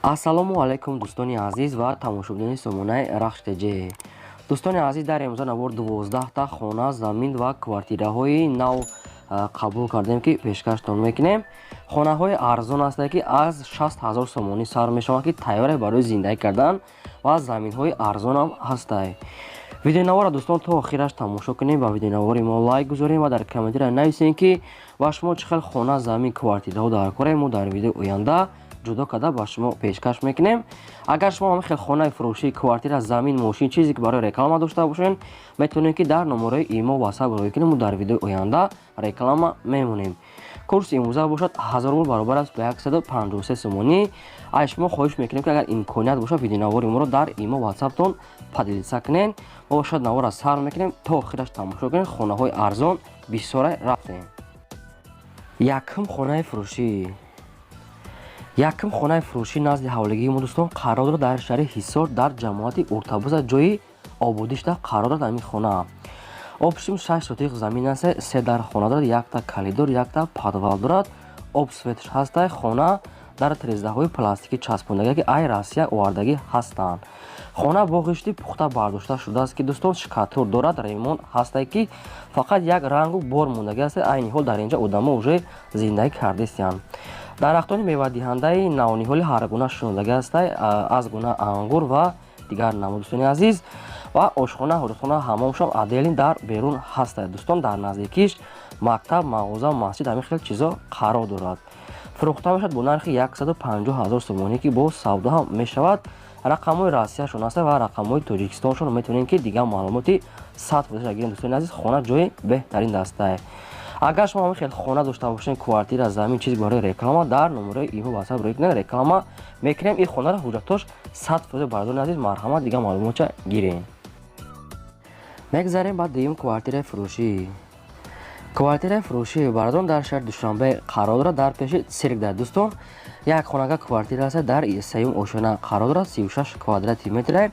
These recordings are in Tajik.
Ассалому алайкум, дӯстони азиз ва тамошобинони сомонаи Рахш ТЖ. Дӯстони азиз, дар имрӯза навор 12та хона, замин ва квартираҳои нав қабул кардем, ки пешкаштон мекунем. Хонаҳои арзон ҳастанд, ки аз 60 ҳазор сомонӣ сар мешаванд, ки тайёре барои зиндагӣ кардан, ва заминҳои арзонам ҳастанд. Видеонаворро, дӯстон, то охираш тамошо кунем ва видеонавори мо лайк гузорем ва дар комментария нависем, ки ба шумо чӣ хел хона, замин, квартираҳо дар корем. Мо дар видеои оянда ҷудо карда ба шумо пешкаш мекунем. Агар шумо ҳамин хел хонаи фурӯшӣ, квартира, замин, мошин, чизе ки барои реклама дошта бошед, метавонед, ки дар номерои имо, ватсап рӯй кунем, мо дар видеои оянда реклама мемонем. Курси имрӯза бошад 1000 рубл, баробар аст ба 153 сомонӣ. Аз шумо хоҳиш мекунем, ки агар имконият бошад, видеонавори моро дар имо, ватсаптон поделиться кунед. Мо бошад наворро сар мекунем, то охираш тамошо кунед. Хонаҳои арзон бисёра. Рафтем. Якум хонаи фурӯшӣ. Якум хонаи фурӯшӣ назди ҳавлигии мо, дӯстон, қарор дорад дар шаҳри Ҳисор, дар ҷамоати Уртабуза, ҷои ободишда қарор дорад ҳамин хона. Общем, 6 сотих замин аст, се дар хона дорад, якта коридор, якта подвал дорад, об, светш ҳастай. Хона дар трездаҳои пластикӣ часпондагӣ, ки ай Россия овардагӣ ҳастанд. Хона бо ғишти пухта бардошта шудааст, ки, дӯстон, штукатур дорад, ремонт ҳастай, ки фақат як рангу бор мондагӣ аст. Айни ҳол дар инҷа одамо уже зиндагӣ кардистиянд. Дарахтони мевадиҳандаи навниҳоли ҳаргуна шинондагӣ ҳастай, аз гуна ангур ва дигар намуд, дӯстони азиз. Ва ошхона, ҳоҷатхона, ҳамомшам отдельный дар берун ҳастай. Дӯстон, дар наздикиш мактаб, мағоза, масҷид, ҳамин хел чизо қарор дорад. Фурӯхта мешавад бо нархи 150 ҳазор сомонӣ, ки бо савдо ҳам мешавад. Рақамҳои Россияшон ҳаста ва рақамҳои Тоҷикистоншон, метавонем, ки дигар маълумоти 100% гирем. Дӯстони азиз, хона ҷои беҳтарин дастае. Агар шумо ҳамин хел хона дошта бошед, квартира, замин, чизе барои реклама, дар номерои имо, ватсап рӯй кунед, реклама мекунем. Ин хонаро ҳуҷҷатош 100%, бародарони азиз, марҳамат, дигар маълумотча гирем. Мегзарем ба дуюм квартираи фурӯшӣ. Квартираи фурӯшӣ, бародарон, дар шаҳри Душанбе қарор дорад, дар пеши цирк дар, дӯстон, як хонага квартира аст, дар сеюм ошёна қарор дорад, 36 квадрати метре.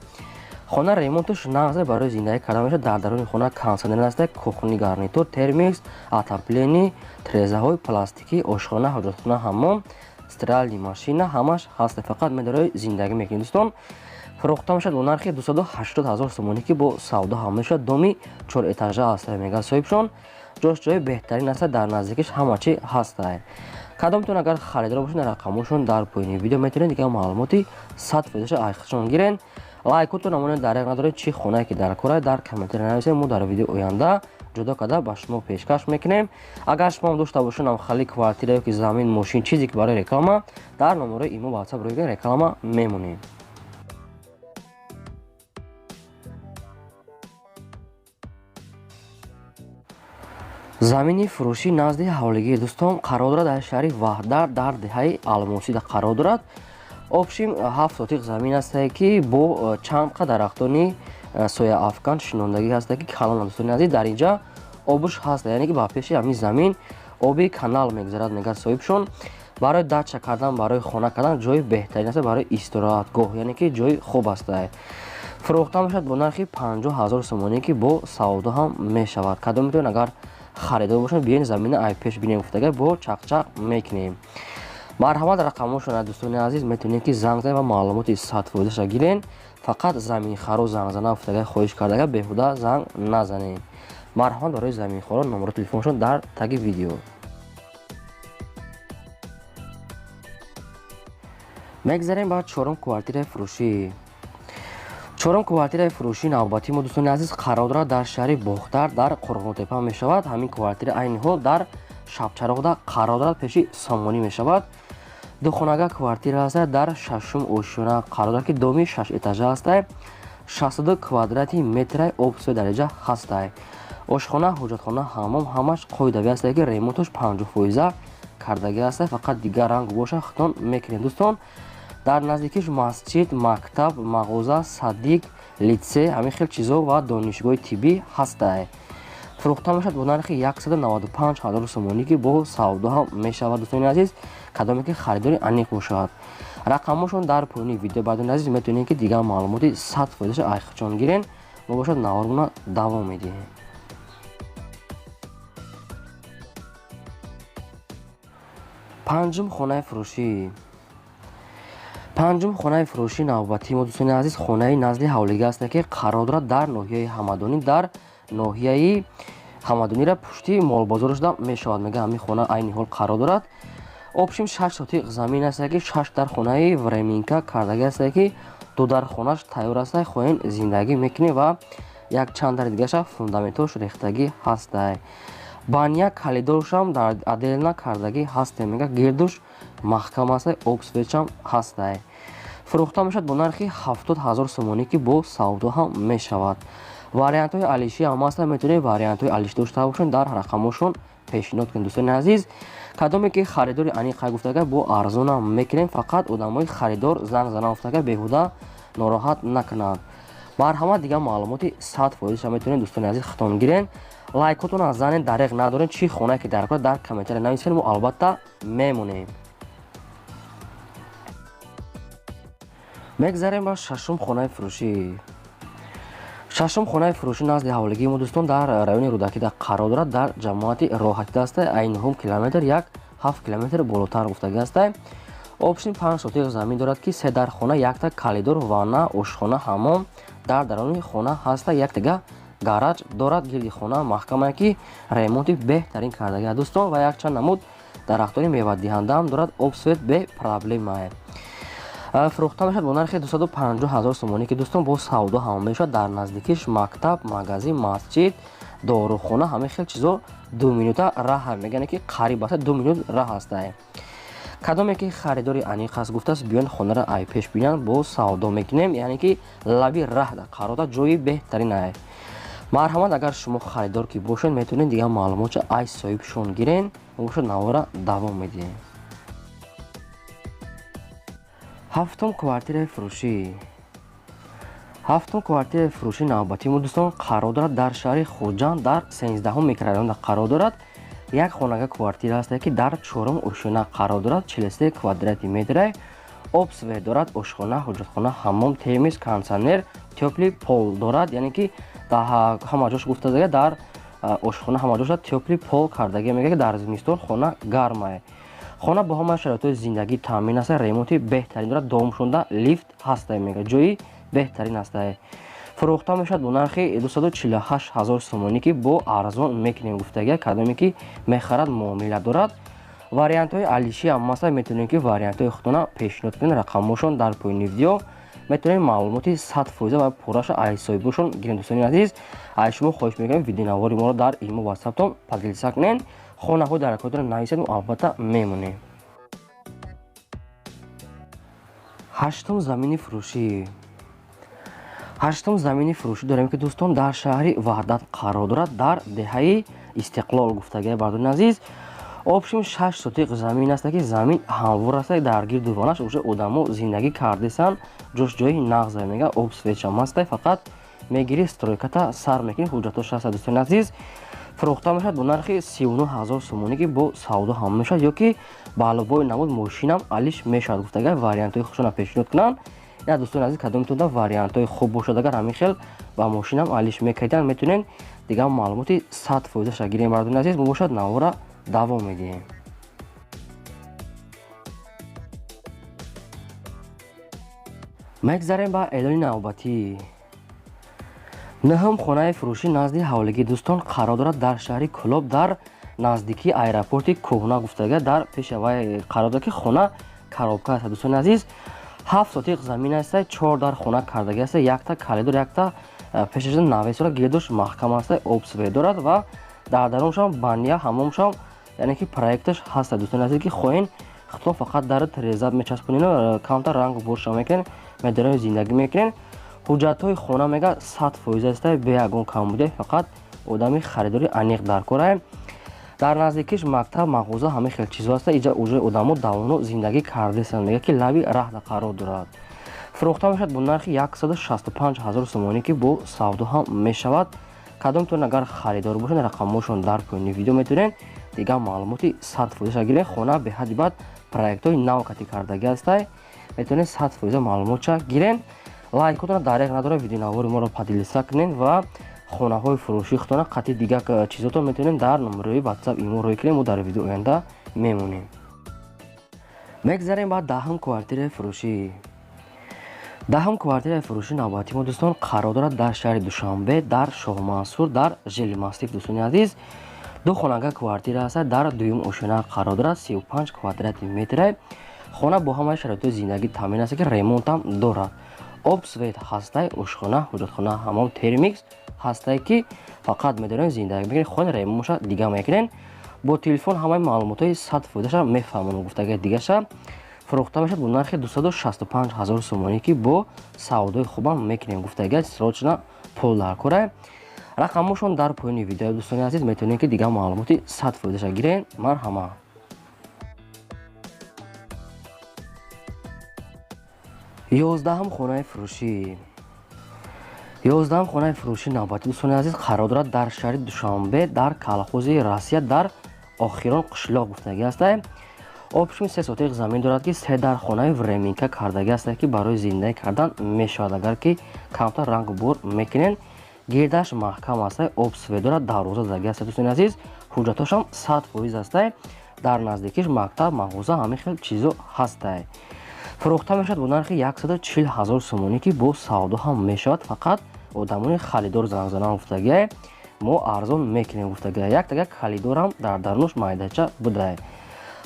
Хона ремонташ нағзе, барои зиндагӣ карда мешавад. Дар даруни хона кондитсионер аст, кухонный гарнитур, термикс, отопление, трезаҳои пластикӣ, ошхона, ҳоҷатхона, ҳаммом, стиральный машина ҳамаш ҳаст, фақат медарои зиндагӣ мекунед. Дӯстон, фурӯхта мешавад бо нархи 280 ҳазор сомонӣ, ки бо савдо ҳам мешавад. Доми чорэтажа аст, мегӯяд соҳибшон. Ҷош ҷои беҳтарин аст, дар наздикиш ҳама чи ҳаст. Кадомтон агар харидор бошед, рақамҳошон дар поёни видео, метавонед дигар маълумоти 100%-ша айхшон гирен. Лайкотон намонед, дареғ надоред. Чӣ хонае ки дар кора, дар комментария нависед, мо дар видеои оянда ҷудо карда ба шумо пешкаш мекунем. Агар шумо дошта бошед хали квартира ё ки замин, мошин, чизе ки барои реклама, дар номерои имо, ватсап рӯй реклама мемонем. Замини фурӯшӣ назди ҳавлигии, дӯстон, қарор дорад дар шаҳри Ваҳдат, дар деҳаи Алмосида қарор дорад. Общем, 7 сотиқ замин ҳастае, ки бо чанд қа дарахтони сояафкан шинондагӣ ҳастае, ки калон. Дӯстони азиз, дар инҷа обуш ҳаст, яъне ки ба пеши ҳамин замин оби канал мегузарад, мегӯяд соҳибшон. Барои дача кардан, барои хона кардан ҷои беҳтарин аст, барои истироҳатгоҳ, яъне ки ҷои хуб астае. Фурӯхта мешавад бо нархи 50 ҳазор сомонӣ, ки бо савдо ҳам мешавад. Кадом метавонед, агар харидор бошед, биёен замина ай пеш бинем, гуфтага бо чақчақ мекунем. Марҳамат, рақамҳошона, дӯстони азиз, метавонед, ки занг занед ва маълумоти 100%-ша гирен. Фақат заминхаро занг зана, гуфтага хоҳиш кардага, беҳуда занг назанед. Марҳамат, барои заминхоро номеро телефоншон дар таги видео. Мегзарем ба чорум квартираи фурӯшӣ. Чорум квартираи фурӯшии навбатии мо, дӯстони азиз, қарор дорад дар шаҳри Бохтар, дар Қурғонтепа мешавад. Ҳамин квартира айни ҳол дар Шабчароғда қарор дорад, пеши Сомонӣ мешавад. Духонага квартира аст, дар шашум ошёна қарор дорад, ки доми шаш этажа ҳастай, 62 квадрати метраи обсои дараҷа ҳастай. Ошхона, ҳоҷатхона, ҳаммом ҳамаш қоидавӣ ҳастай, ки ремонтош 50% кардагӣ ҳастай, фақат дигар ранг боша худтон мекунед. Дӯстон, дар наздикиш масҷид, мактаб, мағоза, садик, литсей, ҳамин хел чизо ва донишгоҳи тиббӣ ҳастай. Фурӯхта мешавад бо нархи 195 ҳазор сомонӣ, ки бо савдо ҳам мешавад. Дӯстони азиз, кадоме ки харидори аниқ бошад, рақамҳошон дар поёни видео. Бардони азиз, метавонед, ки дигар маълумоти 100%-ша айхчон гирен. Мо бошад навормона давом медиҳем. Панҷум хонаи фурӯшӣ. Панҷум хонаи фурӯши навбатии мо, дӯстони азиз, хонаи назди ҳавлига аст, ки қарор дорад дар ноҳияи Ҳамадонӣ, дар ноҳияи Ҳамадонира пушти молбозор шуда мешавад. Мега ҳамин хона айни ҳол қарор дорад. Общим 6 сотиқ замин аст, ки 6 дар хонаи временка кардаги аст, ки 2 дар хонаш тайёр аст, хоҳен зиндагӣ мекунем ва як чанд дари дигаша фундаментош рехтагӣ ҳастай. Баня калидоршам дар отдельно кардагӣ ҳасте. Мега гирдуш маҳкам аст, обсвечам ҳастай. Фурӯхта мешавад бо нархи 70 000 сомонӣ, ки бо савдо ҳам мешавад. Вариантҳои алишӣ ҳам ҳастанд, метавонед вариантҳои алишӣ дошта бошед, дар рақамошон пешниҳод кунед. Дӯстони азиз, кадоме ки харидори аниқ гуфтага, бо арзонам мекунем, фақат одамои харидор занг занан гуфтага беҳуда нороҳат накунанд. Марҳамат, дигар маълумоти 100%-ша метавонед, дӯстони азиз, хитон гирен. Лайкотон аз занен дареғ надорем, чӣ хонае ки дар кор дар комментария нависед, мо албатта мемонем. Мегзарем ба шашум хонаи фурӯшӣ. Шашум хонаи фурӯшӣ назди ҳавлигии мо, дӯстон, дар райони Рӯдакида қарор дорад, дар ҷамоати Роҳатида аста, айни ҳум километр 1,7 километр болотар гуфтагӣ аста. Общим 5 сотиқ замин дорад, ки 3 дар хона, якта калидор, ванна, ошхона, ҳаммом дар даруни хона ҳаста, яктага гараж дорад, гирди хона маҳкамае, ки ремонти беҳтарин кардагӣ, дӯстон, ва якчанд намуд дарахтони мевадиҳандаам дорад, обсвет бе проблемае. Фурӯхта мешавад бо нархи 250 000 сомонӣ, ки дӯстон бо савдо ҳам мешавад. Дар наздикиш мактаб, магазин, масҷид, дорухона, ҳамин хел чизо 2 минута раҳ, мегӯянд ки қариб аст, 2 минут раҳ ҳастае. Кадоме ки харидори аниқ аст гуфтааст, биён хонаро ай пеш бинанд, бо савдо мекунем, яъне ки лаби раҳ қарор дорад, ҷои беҳтарин ай. Марҳамат, агар шумо харидор ки бошед, метавонед дигар маълумотча ай соҳибшон гирен, бошад навора давом медиҳем. Ҳафтум квартираи фурӯшӣ. Ҳафтум квартираи фурӯши навбатии мо, дӯстон, қарор дорад дар шаҳри Хуҷанд, дар 13 микрорайонда қарор дорад. Як хонага квартира ҳаст, ки дар чорум ошёна қарор дорад, 43 квадрати метрай, обсвет дорад, ошхона, ҳуҷратхона, ҳаммом, термис, кондитсионер, тёплый пол дорад, яъне ки дар ҳама ҷош гуфтазага, дар ошхона ҳама ҷоша тёплый пол кардагӣ, мегӯяд ки дар зимистон хона гармае. Хона бо ҳама шароитҳои зиндагӣ таъмин аст, ремонти беҳтарин дорад, домшонда лифт ҳастае, мегӯяд ҷои беҳтарин ҳастае. Фурӯхта мешавад бо нархи 248 000 сомонӣ, ки бо арзон мекунем гуфтагия, кадоме ки мехарад муомила дорад. Вариантҳои алишӣ ҳам ҳаста, метавонем ки вариантҳои худтона пешниҳод кунем, рақамҳошон дар поёни видео, метавонем маълумоти 100% ва пурраша аз соҳибошон гирем. Дӯстони азиз, аз шумо хоҳиш мекунем видеонавори моро дар имо ватсаптон поделиться кунед, хонаҳои даракотро нависед, мо албатта мемонем. Ҳаштум замини фурӯшӣ. Ҳаштум замини фурӯшӣ дорем, ки дӯстон дар шаҳри Ваҳдат қарор дорад, дар деҳаи Истиқлол гуфтагия, бардони азиз. Общим 6 сотиқ замин аст, ки замин ҳамвор аст, дар гирду ванаш уже одамо зиндагӣ кардесанд, ҷош ҷои нағз мега, об свечам аст, фақат мегирӣ стройката сар мекунӣ, ҳуҷҷатош ҳаст. Дӯстони азиз, фурӯхта мешавад бо нархи 39 000 сомонӣ, ки бо савдо ҳам мешавад, ё ки ба лубои намуд мошинам алиш мешавад гуфтага, вариантҳои худшона пешниҳод кунанд. Я дӯстони азиз, кадомитонда вариантҳои хуб бошад, агар ҳамин хел ба мошинам алиш мекардан, метавонед дигар маълумоти 100%-ша гирем. Бардони азиз, мо бошад навора давом медиҳем. Мегзарем ба эълони навбатӣ. Нӯҳум хонаи фурӯшӣ назди ҳавлигии дӯстон қарор дорад дар шаҳри Кӯлоб, дар наздикии аэропорти кӯҳна гуфтага, дар пеши вай қарор дорад, ки хона коробка аст. Дӯстони азиз, 7 сотиқ замин аст, 4 дар хона кардагӣ аст, якта калидор, якта пешаш навес дорад, гирдуш маҳкам аст, обсвет дорад ва дар даруншам баня, ҳаммомшам, яъне ки проекташ ҳаст. Дӯстони азиз, ки хоҳен худтон фақат дар тиреза мечаспонед, камтар рангу бурша мекунед, медарои зиндагӣ мекунед. Ҳуҷҷатҳои хона мега 100% аст, бе ягон камбудӣ, фақат одами харидори аниқ дар корае. Дар наздикиш мактаб, мағоза, ҳамин хел чизо аст, иҷа уже одамо давоно зиндагӣ кардесанд, мега ки лаби раҳда қарор дорад. Фурӯхта мешавад бо нархи 165 000 сомонӣ, ки бо савдо ҳам мешавад. Кадомтон агар харидор бошед, рақамҳошон дар поёни видео, метавонед дигар маълумоти 100%-ша гиред. Хона беҳадди бад проектҳои нав катӣ кардагӣ ҳастай, метавонед 100% маълумотша гиред. Лайкотона дареғ надорад, видеонавори моро поделиться кунед ва хонаҳои фурӯшии худтона қатъи дигар чизотон метавонед дар номерои ватсап имо рӯй кунед, мо дар видео оянда мемонем. Мегзарем ба даҳум квартираи фурӯшӣ. Даҳум квартираи фурӯшӣ навбати мо, дӯстон, қарор дорад дар шаҳри Душанбе, дар Шоҳмансур, дар Жилмассив. Дӯстони азиз, ду хонага квартира аст, дар дуюм ошёна қарор дорад, 35 квадрати метре. Хона бо ҳамаи шароитҳои зиндагӣ таъмин аст, ки ремонтам дорад. Об, свет ҳастай, ошхона, ҳуҷратхона, ҳамом, термикс ҳастай, ки фақат медорем зиндагӣ мекунед, хона ремонтша дига мекунед. Бо телефон ҳамаи маълумотҳои 100%-ша мефаҳмонам. Гуфтаги дигаша фурӯхта мешавад бо нархи 265 ҳазор сомонӣ, ки бо савдои хубам мекунем. Гуфтаги срочно пул дар кора. Рақамошон дар поёни видео, дӯстони азиз, метавонед, ки дигар маълумоти 100%-ша гирен. Марҳамат. 11-ум хонаи фурӯшӣ. 11-ум хонаи фурӯшӣ навбатӣ, дӯстони азиз, қарор дорад дар шаҳри Душанбе, дар колхози Россия, дар охирон қишлоқ гуфтагӣ ҳастай. Общим 3 сотиқ замин дорад, ки се дар хонаи временка кардагӣ ҳастай, ки барои зиндагӣ кардан мешавад, агар ки камтар рангу бор мекунен. Гирдаш маҳкам ҳастай, об, свет дорад, дарвоза задагӣ ҳастай. Дӯстони азиз, ҳуҷҷатҳошам 100% ҳастай. Дар наздикиш мактаб, мағоза, ҳамин хел чизо ҳастай. Фурӯхта мешавад бо нархи 140 ҳазор сомонӣ, ки бо савдо ҳам мешавад. Фақат одамони харидор занг занан гуфтагиай, мо арзон мекунем гуфтагиай. Яктага калидорам дар дарунаш майдача будай.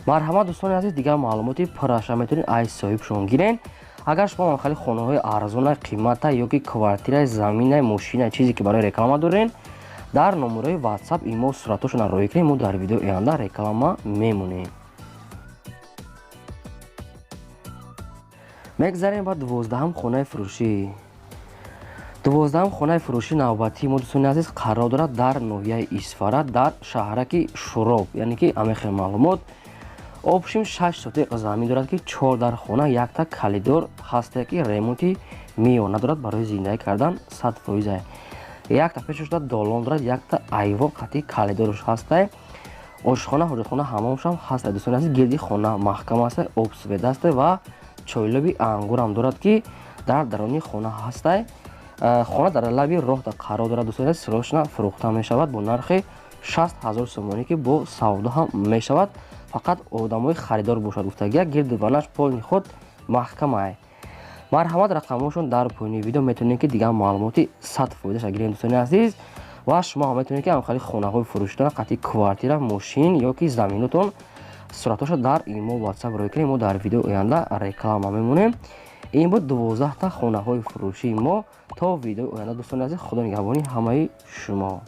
Марҳамат, дӯстони азиз, дигар маълумоти пурраша метавонед ай соҳибшон гирен. Агар шумо хали хонаҳои арзона, қимата ё ки квартираи, замина, мошина, чизе ки барои реклама дорен, дар номерои WhatsApp имо суратҳошона роҳӣ кунем, мо дар видеои оянда реклама мемонем. Мегзарем ба 12-ум хонаи фурӯшӣ. 12-ум хонаи фурӯшӣ навбатии мо, дӯстони азиз, қарор дорад дар ноҳияи Исфара, дар шаҳраки Шуроб, яъне ки ҳамин маълумот. Общим 6 сотиқ замин дорад, ки 4 дар хона, якта калидор ҳасте, ки ремонти миёна дорад, барои зиндагӣ кардан 100%. Якта пешашда долон дорад, якта айвон қатъи калидорш ҳастай. Ошхона, ҳоҷатхона, ҳамомшам ҳастай. Дӯстони азиз, гирди хона маҳкам ҳастай, об, свет ҳастай ва чойлоби ангурам дорад, ки дар даруни хона ҳастай. Хона дар лаби роҳ қарор дорад. Дӯстони азиз, срочно фурӯхта мешавад бо нархи 60 ҳазор сомонӣ, ки бо савдо ҳам мешавад. Фақат одамои харидор бошад гуфтагия. Гирди ванаш полни худ маҳкамай. Марҳамат, рақамҳошон дар поёни видео, метавонед, ки дигар маълумоти 100%-ша гиред, дӯстони азиз. Ва шумо ҳам метавонед, ки ҳамхали хонаҳои фурӯшитон, қатъи квартира, мошин ё ки заминотон суратҳошо дар имо, WhatsApp роҳӣ кунем, мо дар видеои оянда реклама мемонем. Ин буд 12-та хонаҳои фурӯшии мо. То видеои оянда, дӯстони азиз, худо нигаҳбони ҳамаи шумо.